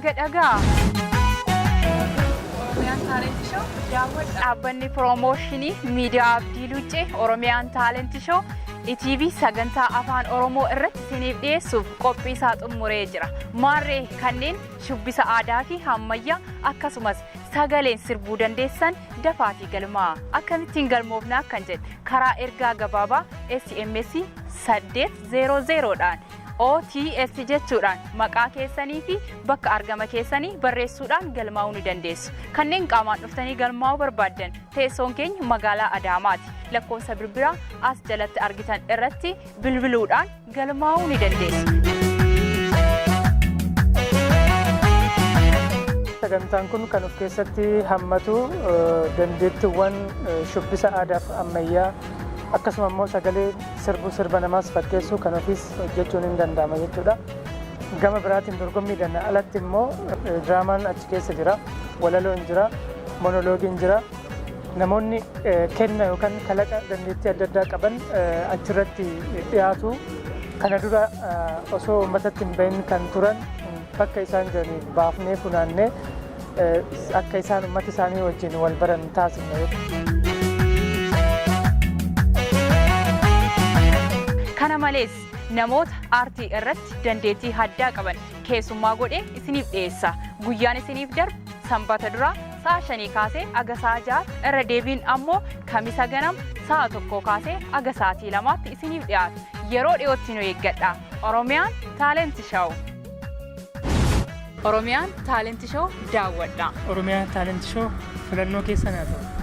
Haga dhagaa. Oromiyaan Talent Show daawwadha. Dhaabbanni piroomooshinii miidiyaa Abdii Luccee Oromiyaan Talent Show ETV sagantaa Afaan Oromoo irratti isiniif dhiyeessuuf qophii isaa xumuree jira. Maarree kanneen shubbisa aadaa fi ammayyaa akkasumas sagaleen sirbuu dandeessan dafaatii galmaa. Akkamittiin galmoofnaa kan jedhu karaa ergaa gabaabaa SMS 800 dhaan OTS jechuudhaan maqaa keessanii fi bakka argama keessanii barreessuudhaan galmaa'uu ni dandeessu. Kanneen qaamaan dhuftanii galmaa'uu barbaaddan teessoon keenya magaalaa Adaamaati. Lakkoofsa bilbilaa as jalatti argitan irratti bilbiluudhaan galmaa'uu ni dandeessu. Sagantaan kun kan of keessatti hammatu dandeettiiwwan shubbisa aadaaf ammayyaa, akkasuma immoo sagalee sirbuu, sirba namaas fakkeessuu, kan ofiis hojjechuun hin danda'ama jechuudha. Gama biraatiin dorgommiidhaan alatti immoo diraamaan achi keessa jira, walaloon jira, monoloogiin jira. Namoonni kenna yookaan kalaqa dandeettii adda addaa qaban achirratti dhiyaatu. Kana dura osoo uummatatti hin bahin kan turan bakka isaan jiranii baafnee funaannee akka isaan uummata isaanii wajjin wal baran taasifna. Kana malees namoota aartii irratti dandeettii addaa qaban keessummaa godhee isiniif dhiyeessa. Guyyaan isiniif darbu Sanbata duraa sa'a 5 kaasee aga sa'a 6, irra deebiin ammoo Kamisa ganama sa'a 1 kaasee aga sa'aatii 2tti isiniif dhiyaata. Yeroo dhiyootti nu eeggadha. Oromiyaan Talent Show. Oromiyaan Talent Show daawwadha. Oromiyaa Talent Show filannoo keessan haa ta'u.